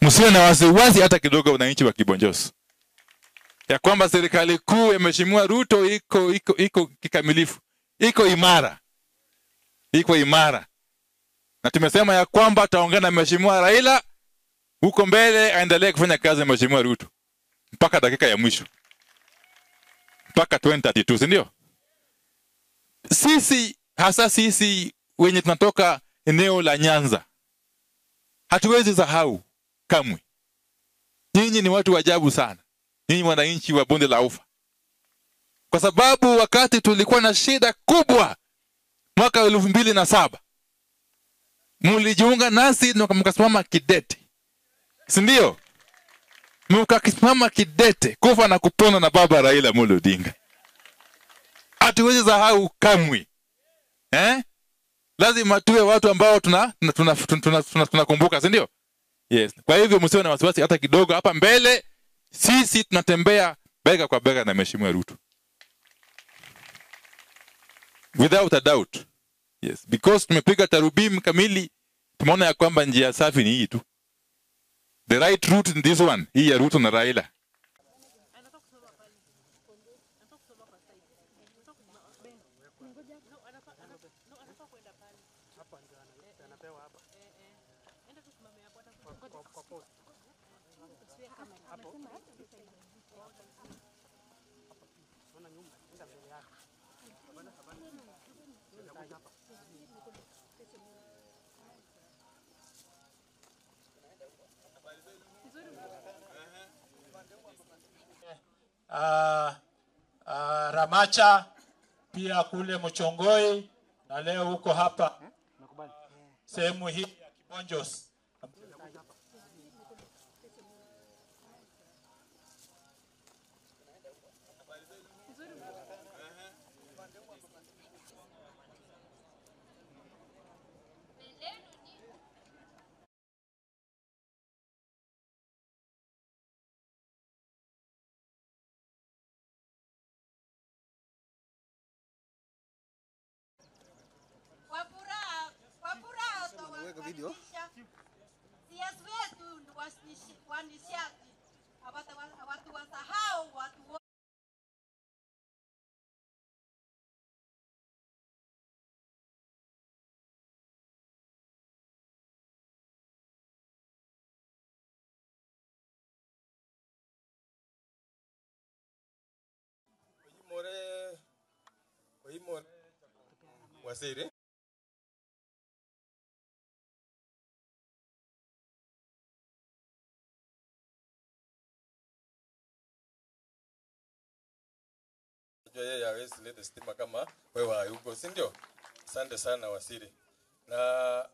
Msiwe na wasiwasi hata kidogo, wananchi wa Kibonjos, ya kwamba serikali kuu ya Mheshimiwa Ruto iko kikamilifu, iko imara. Iko imara. Na tumesema ya kwamba tutaongea na Mheshimiwa Raila huko mbele aendelee kufanya kazi na Mheshimiwa Ruto mpaka dakika ya mwisho. Mpaka 2032, si ndio? Sisi, hasa sisi wenye tunatoka eneo la Nyanza, hatuwezi sahau kamwe. Nyinyi ni watu wa ajabu sana. Nyinyi wananchi wa Bonde la Ufa. Kwa sababu wakati tulikuwa na shida kubwa mwaka 2007, mlijiunga nasi na mkasimama kidete. Si ndio? Mkasimama kidete kufa na kupona na baba Raila Amolo Odinga. Hatuwezi sahau kamwe. Lazima tuwe watu ambao tunakumbuka, si ndio? Yes. Kwa hivyo msiwe na wasiwasi hata kidogo. Hapa mbele sisi tunatembea bega kwa bega na Mheshimiwa Ruto. Without a doubt. Yes, because tumepiga tarubimi kamili, tumeona ya kwamba njia safi ni hii tu. The right route in this one, hii ya Ruto na Raila. Ramacha, pia kule Muchongoi, na leo huko hapa sehemu hii ya Kibonjos. CS wetu wa nishati watu wasahau watu. Oyimore waziri. Yeye hawezi leta stima kama wewe hayuko, si ndio? Asante sana waziri. Na